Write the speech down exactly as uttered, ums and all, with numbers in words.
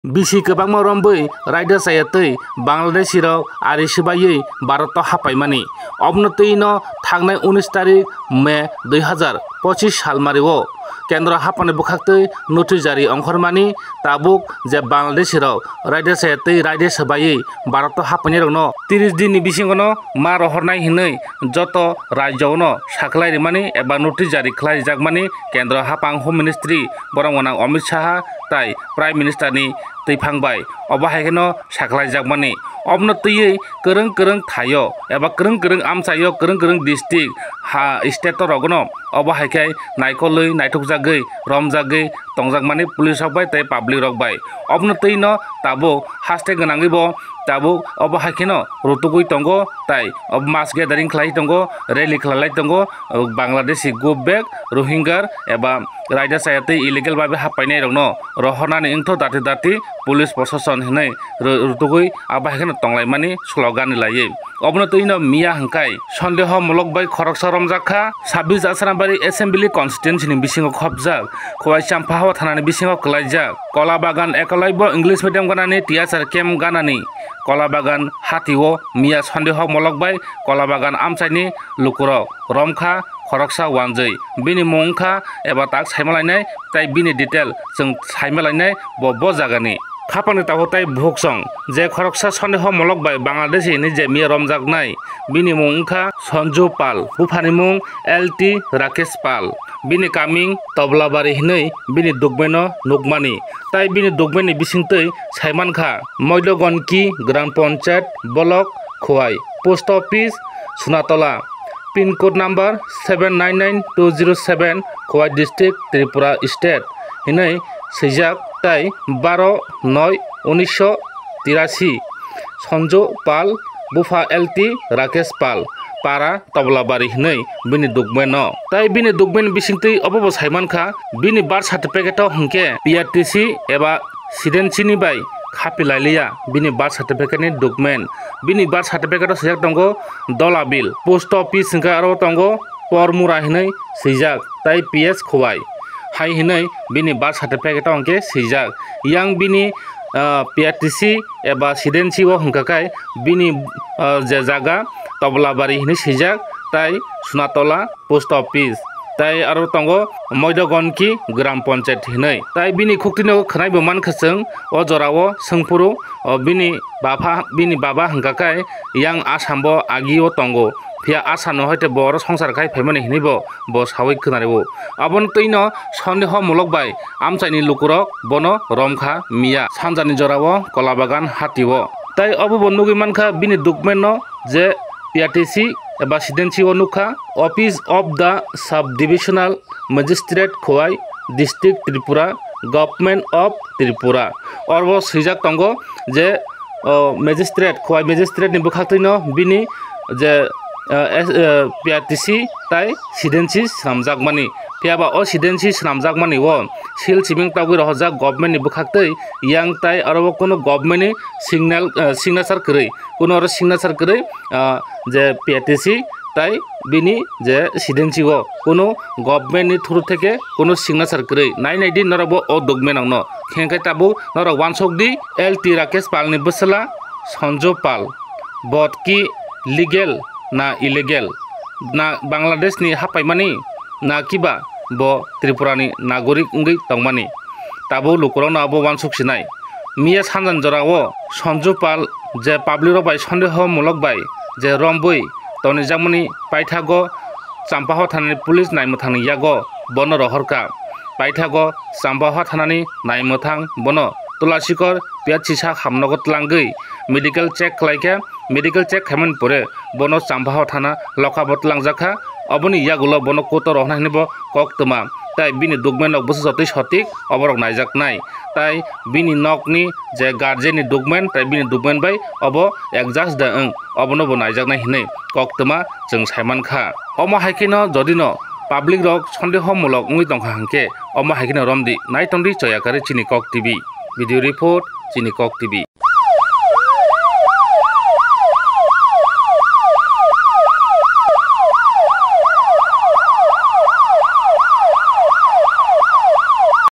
Bisi kwbangma romwi raida chaya twi Bangladeshi rok ari swbaiwi Bharat o hapaimani. Obwno twi no thangnai unis tarik May dui hazar pochis salmari o Kendro haphangni bwkhaktwi notice jari ongkhormani. Tabuk je Bangladeshi rok raida chaya twi raida swbaiwi Bharat o hapainai rokno tiris din ni bisingo no ma rohornai hinwi joto rajyo no sakhlai rimani eba notice jari khlai rijakmani Kendro haphang Home Ministry borok gwnang Amit Shah tai Prime Minister ni twiphang bai obo hai kheno sakhlaijakmani. Obwno twiwi kwrwng kwrwng thaio eba kwrwng kwrwng amchaio kwrwng kwrwng district ha state o rogno obo hai khe naikolwi naithokjagwi romjagwi tongjakmani police rok bai tei public rok bai. Obwno twi no tabuk haste gwnangwi bo tabuk obo hai kheno rutugwi tongo tai mass gathering khlai tongo, rally khlai tongo, Bangladeshi go back, Rohingya eba raida chaya twi illegal bai hapainai rokno rohornani wngtho dati dati police proshashan hinwi ru-, rutugwi abo hai kheno tonglaimani slogan ni laiwi. Obwno twi no miya hwnkhe sondeho mulok bai khoroksa romjak kha sabbish Asrambari Assembly Constituency ni bisingo khopjak Khowai Champahao thanani bisingo kwlaijak Kola Bagan ekolaibo English medium ganani T S R camp ganani Kola Bagan hatio miya sondeho mulok bai Kola Bagan amchaini lukurok romkha khoroksa wanjwi. Bini mung wngkha eba tak saimalainai tei bini detail chwng saimalainai bo, bo jagani. Khapangni tabuk tei bukhuk song je khoroksa sondeho mulok bai Bangladeshi hinwi je miya romjaknai, bini mung wngkha Sanju Pal, buphani mung L T Rakesh Pal. Bini kaming Toblabari hinwi bini dukmeno nukmani. Tai bini dukmeni bisingtwi saimankha Moidogonki Gram Panchayat Block Khowai, Post Office Sunatola, pin code number seven nine nine two zero seven, Khowai District, Tripura State hinwi swijak tai baro noi unisho tirasi. Sonju Pal, bupha L T Rakesh Pal, para Toblabari hinwi bini dukmeno. Tai bini dukmeni bisingtwi obo bo saimankha, bini birth certificate o hwnkhe P R T C eba Sidensi ni bai khapi lailiya bini birth certificate ni document. Bini birth certificate o swijak tongo Dolabil, post office hwnkhe aro tongo Pormura hinwi swijak tai P S Khowai hai hinwi bini birth certificate o hwnkhe swijak. Yang bini, ah, P R T C eba Sidensi o hwnkha khe bini, ah, je jaga Toblabari hinwi swijak tai Sunatola post office, tai aro tongo Moidogonki Gram Panchayat hinwi. Tai bini khuktwino khwnai bo mankha chwng o jorao swngphuru, o bini bapha, bini baba hwnkha khe yang Assam bo agio tongo, phiya Assam no hoite bo oro songsar khai phaimani hinwi bo, bo sawi khwnarwo. Aboni twino sondeho mulok bai amchaini lukurok bono romkha miya sanjani jorao Kola Bagan hatio. Tai obo bo nugwi mankha bini document no je P R T C eba Sidensi o nukha, Office of the Sub Divisional Magistrate Khowai, District Tripura, Government of Tripura. Oro swijak tongo je, o, Magistrate, Khowai Magistrate ni bwkhaktwino bini je, o, S-, o, P R T C tai Sidensi swnamjakmani. Phiya ba o Sidensi swnamjakmani o seal siming tagwi rohorjak government ni bwkhaktwi yang tai aro o kunu government ni signal, o, signature kwrwi. Kunu oro signature kwrwi, ah, je P R T C tai bini je Sidensi o kunu government ni through theke kunu signature kwrwi. Nai nai di norok bo o document rok no. Khe hwnkhe tabuk norok uansuk di L T Rakesh Pal ni bwsala Sanju Pal bo ki legal na illegal, na Bangladesh ni hapaimani na kiba bo Tripura ni nagorik wngwi tongmani. Tabuk lukurok no abo uansuk sinai. Miya sanjani jorao Sanju Pal je public rok bai sondeho mulok bai je rombwi tonijakmani paithago Champahao thanani police naimwthangni yago bono rohorkha. Paithago Champahao thanani naimwthang bono Tulasikor P H C sak hamnogo tlangwi medical check khlaikha. Medical check khaimani pore bono Champahao thana lokha bo tlangjakha. Oboni yagulo bono kotor rohna hinwi bo koktwma tai bini document rok bwswk jotoi sotik oborok naijaknai. Tai bini nokni je guardian ni document tai bini document bai obo adjust da wng, obono bo naijaknai hinwi koktwma chwng saimankha. Omo hai kheno jodi no public rok sondeho mulok wngwi tongkha hwnkhe omo hai kheno romdi, naitongdi choyakari chini Kok T V. Video report, chini Kok T V.